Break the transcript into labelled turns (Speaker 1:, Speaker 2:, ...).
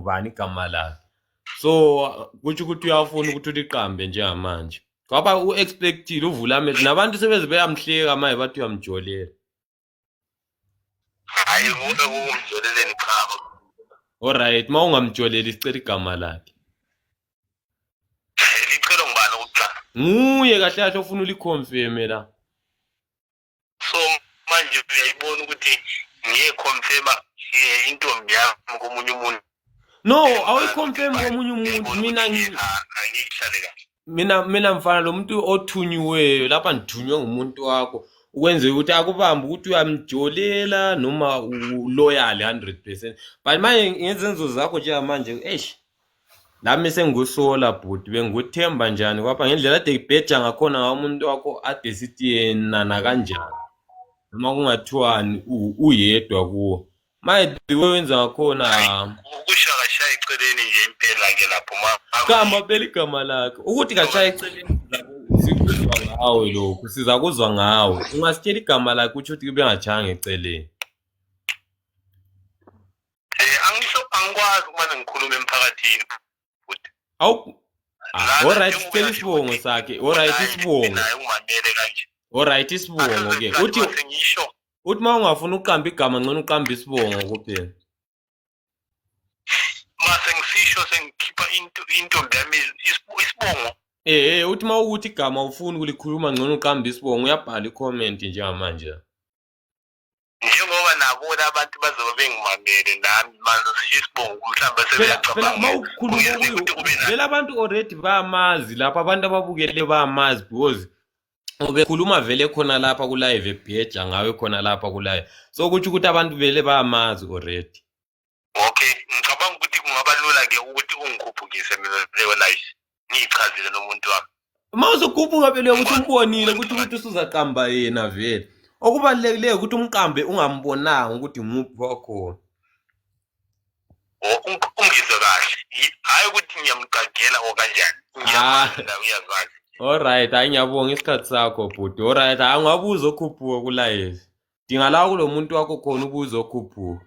Speaker 1: Ngubani igama lakhe? So kutsho ukuthi uyafuna ukuthi uliqambe njengamanje. Kwaba u-expectile uvula amehlo nabantu sebeze beyamhleka manje bathi uyamjolela.
Speaker 2: Hayi, ukumjoleleni cha.
Speaker 1: Alright, uma ungamjoleli sicela igama lakhe.
Speaker 2: Licelo ngubani okokuqala?
Speaker 1: Nguye kahle kahle ofuna uliconfirme la.
Speaker 2: So manje uyayibona ukuthi ngiyeconfirma intombi yami komunye umuntu.
Speaker 1: No, awuyiconfirm komunye umuntu. Mina
Speaker 2: angihlale kahle.
Speaker 1: Mina mfana, lo muntu othunyiweyo lapha, ndithunywe ngumuntu wakho ukwenzela ukuthi akubambe ukuthi uyamjolela noma uloyal 100%, but manje ngezenzo zakho njengamanje, eish, lami sengikusola bhuti. Bengikuthemba njani kwapha ngendlela ade ibheja ngakhona ngawo umuntu wakho, ade sithi yena nakanjani noma kungathiwani uyedwa kuwo, manje the way wenza ngakhona.
Speaker 2: Ukusho akashaya eceleni nje impela-ke lapho ma.
Speaker 1: Gama phela, igama lakhe ukuthi kashaya eceleni, sikuzwa ngawe lokhu, siza kuzwa ngawe. Ungasitshela igama lakhe, utsho ukuthi bengatshayanga eceleni.
Speaker 2: Angisho, angikwazi ukumane ngikhulume emphakathini futhi.
Speaker 1: Awu ah, alright, sicela isibongo sakhe. Alright, isibongo.
Speaker 2: Naye ungimamele kanje.
Speaker 1: Alright, isibongo ke uthi
Speaker 2: Sengisho.
Speaker 1: Uthi uma ungafuni uqamba igama, ngcono uqamba isibongo kuphela.
Speaker 2: Mase ngisisho sengikhipha into intombi yami isibongo.
Speaker 1: Uthi uma ukuthi igama ufuni ukulikhuluma, ngcono uqamba isibongo. Uyabhala i-comment njengamanje.
Speaker 2: Njengoba nabo abantu bazobe bengimamele nami manje sisho isibongo, mhlawumbe
Speaker 1: Phela uma
Speaker 2: sebeyacabanga.
Speaker 1: ukhuluma
Speaker 2: Kungenzeka ukuthi kube
Speaker 1: vele abantu already bayamazi lapha, abantu ababukele bayamazi because ubekhuluma vele khona lapha ku-live, ebheja ngawe khona lapha ku-live, so kutsho ukuthi abantu vele bayamazi already.
Speaker 2: Okay, ngicabanga ukuthi kungaba lula-ke ukuthi ungikhuphukise mina leyo life, ngiyichazile nomuntu wami.
Speaker 1: Uma uzokhuphuka vele ukuthi umbonile ukuthi usuzaqamba yena vele. Okubalulekileyo ukuthi umqambe ungambonanga ukuthi nguphi wakhona.
Speaker 2: Ungizwe kahle, hhayi ukuthi ngiyamqagela or kanjani. Ngiyamazi la, uyazazi.
Speaker 1: Alright, hayi, ngiyabonga isikhathi sakho bhuti. Alright, hayi, ungabuza okhuphuka ku-live. Dinga la kulo muntu wakho khona, ubuze okhuphuka.